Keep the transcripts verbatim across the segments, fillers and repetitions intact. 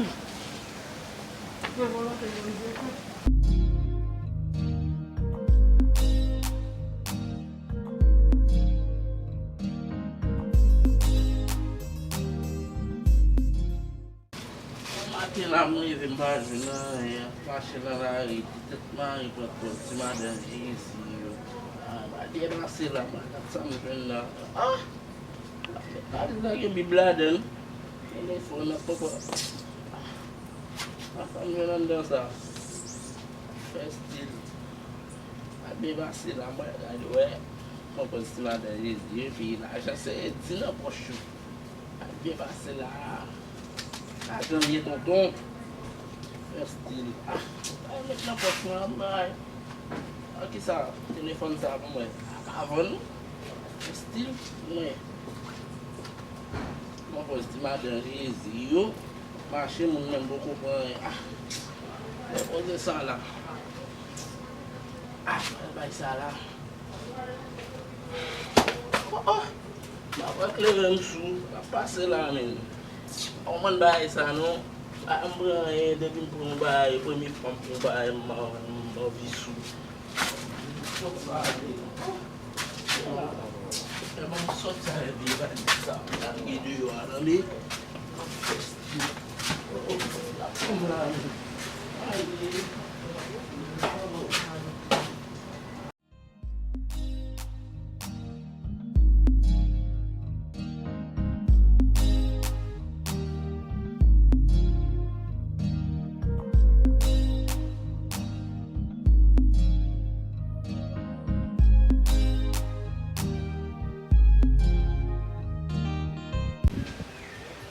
Se volonte Bondye tou. Maten la, m rive, m pa jwenn anyen, mache nan lari, ti tèt mare pran kòb ti madan Jezi yo. Ah, m a byen pase la, m a gad sa m jwenn la. Ah! Valiz la gen Bib ladan l. Telefòn nan poko. Ah, sa m jwenn anndan sa. Fè stil. A byen pase la, mwen gade, wè. Mwen pran ti madan Jezi, epi lajan se di nan pòch yo. A byen pase la. Lajan ye tonton. Fè stil. Ah, ay, met nan pòch mwen, bay. Ah, kisa? Telefòn sa pou mwen. A ka vann. Fè stil pou mwen. Mwen pran ti madan Jezi yo. Mache moun menm poko pran anyen. Ah. Mwen poze sa la. Ah, mwen bay sa la. Oh, oh. M ap klere m sou. M ap pase la menm. Pa konprann bagay sa non. Pa m pran anyen depi m pran yon bagay, premye fwa m pran yon bagay, m, m anvi sou. Sòt sa ale. Fè ban m sòt sa epi valiz sa. Gade deyò a, tande.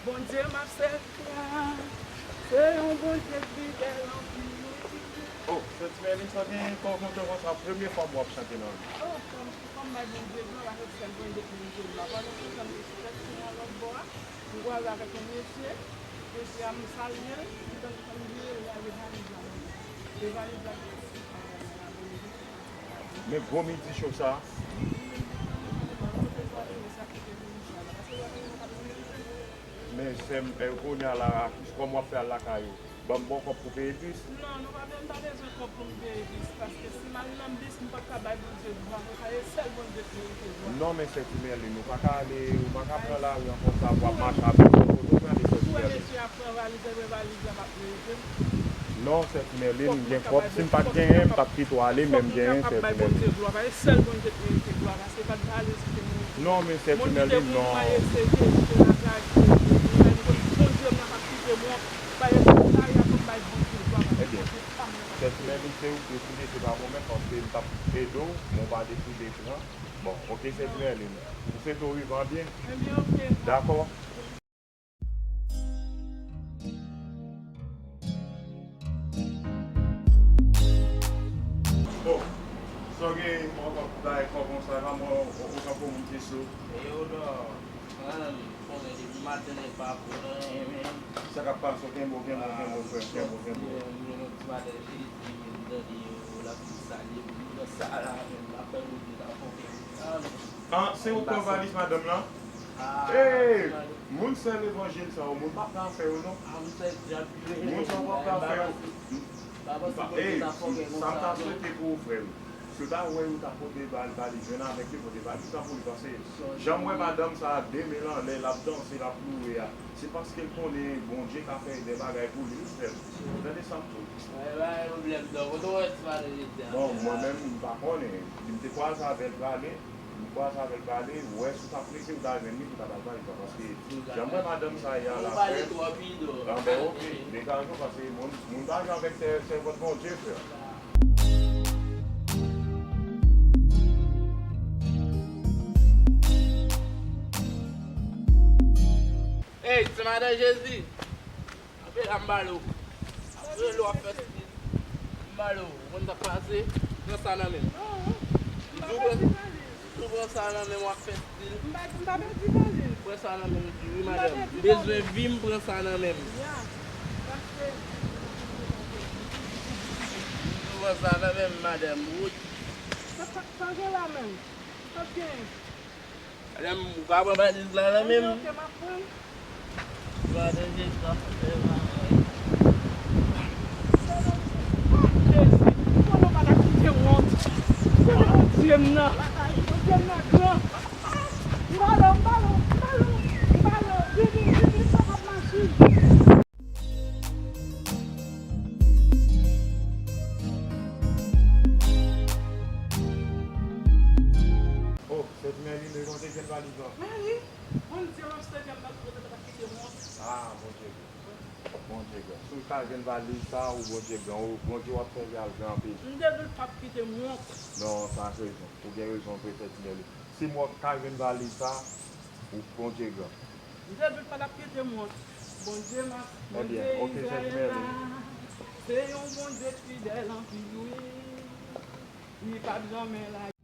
Bondye m ap sèvi a, se yon Bondye k fidèl anpil. Oh, Sè Timèlin, sa gen kò kontan konsa, premye fwa m wè w ap chante nan vi. Oh, frè m, fò m bay Bondye glwa, paske se sèl Bondye k merite glwa. Pandan se tan m te sou tèt chen an lòt bò a, m kwaze avèk yon mesye, mesye a m salye l, m tande kòm li rele, li lage valiz la nan men m. E valiz la gen ti Men gwo midi cho sa. Men sè m, eh, kounye a la, kòman w ap fè al lakay ou? Ban m ba w kòb pou peye bis? Non, nou pa, m pa bezwen kòb pou m peye bis, paske si m al nan bis, m p ap ka bay Bondye glwa. Sa se sèl Bondye ki merite glwa. Non, men sè Timèlin, ou pa ka ale, ou pa ka pran lari an konsa pou ap mache avèk yon foto, prale sè Timèlin. Mesye a pran valiz, ebyen valiz la p ap merite m. Non, sè Timèlin, m gen kòb. Si m pa t genyen, m t ap kite w ale, men m genyen, sè Timèlin. Sèl Bondye k merite glwa, paske pa t valiz ki te merite. Non, men sè Timèlin, non. Ebyen, sè Timèlin, se ou k deside, se pa mwen menm, paske m t ap ede w, men w pa deside pran. Bon, oke, sè Timèlin. M swete w rive an byen. Ebyen, oke. Dakò. Bon, sa w gen ankò pou bay kò konsa la, mwen, ou, ou tankou moun ki sou. E yo, non. An, konnen depi maten, nèg pa pote anyen, men. Sa k ap pase w? Kenbe w, kenbe w, kenbe w, frè m, kenbe w, kenbe w. Mwen, mwen, ti maten, Jezi, m tande yo, l ap di salye, m nan sa la, men m ap fè moun di la, fò ke, an, men. An, se ou k pran valiz madanm lan? Ey, moun sè levanjil sa yo, moun pa pran afè yo non. Moun sa yo pa pran afè yo. Ey, sa m ta swete pou ou, frè m, si w ta wè yo ta pote valiz, jwenn avèk yo, pote valiz la pou li, paske jan m wè madanm sa a, de men l anlè, l ap danse, l ap louwe a, se paske l konnen Bondye ka fè de bagay pou li, wi, frè m. Ou tande sa m di w? Bon, mwen menm, m pa konnen. M te kwaze avè l prale. M kwaze avè l prale, wè si w ta prese, ou ta jwenn li pou w ta ba l valiz la, paske jan m wè madanm sa ye a la, frè m, anben, oke, degaje w, paske moun, moun pa jwe avèk sè, sèvant Bondye, frè. Ey, se madan Jezi. Apre la, m pale w. Apre lè w ap fè stil, m pale w. Ou konn sa k pase? Pran sa nan men m. M di w pran, di w pran sa nan men m, w ap fè stil. Pran sa nan men m, di wi, madanm. M bezwen vi m, pran sa nan men m. Di w pran sa nan men m, madanm. Woy. Sa, sa, sa gen la menm? Sa gen? Madanm, ou ka pran valiz la nan men m? Madanm, Jezi ap fè mal. Bondye m nan, Bondye m nan gran. M ba lò, m ba lò, m ba lò, m ba lò. Vini, vini, sa p ap mache. Oh, sè Mèli, men kote jwenn valiz lan? Mèli, Bondye m ap sèvi, m ap kote sa pa kite m wont. Ah, Bondye gran. Bondye gran. Si w ka jwenn valiz sa, ou Bondye gran, ou Bondye w ap sèvi al gran anpil. M te di l p ap kite m wont. Non, sa ak rezon. Ou gen rezon vre, sè Mèli. Si m wè w ka jwenn valiz sa, ou Bondye gran. M te di l pa t ap kite m wont. Bondye m ap, Bondye Izrayèl la, se yon Bondye fidèl anpil, wi. Li p ap janmen lage.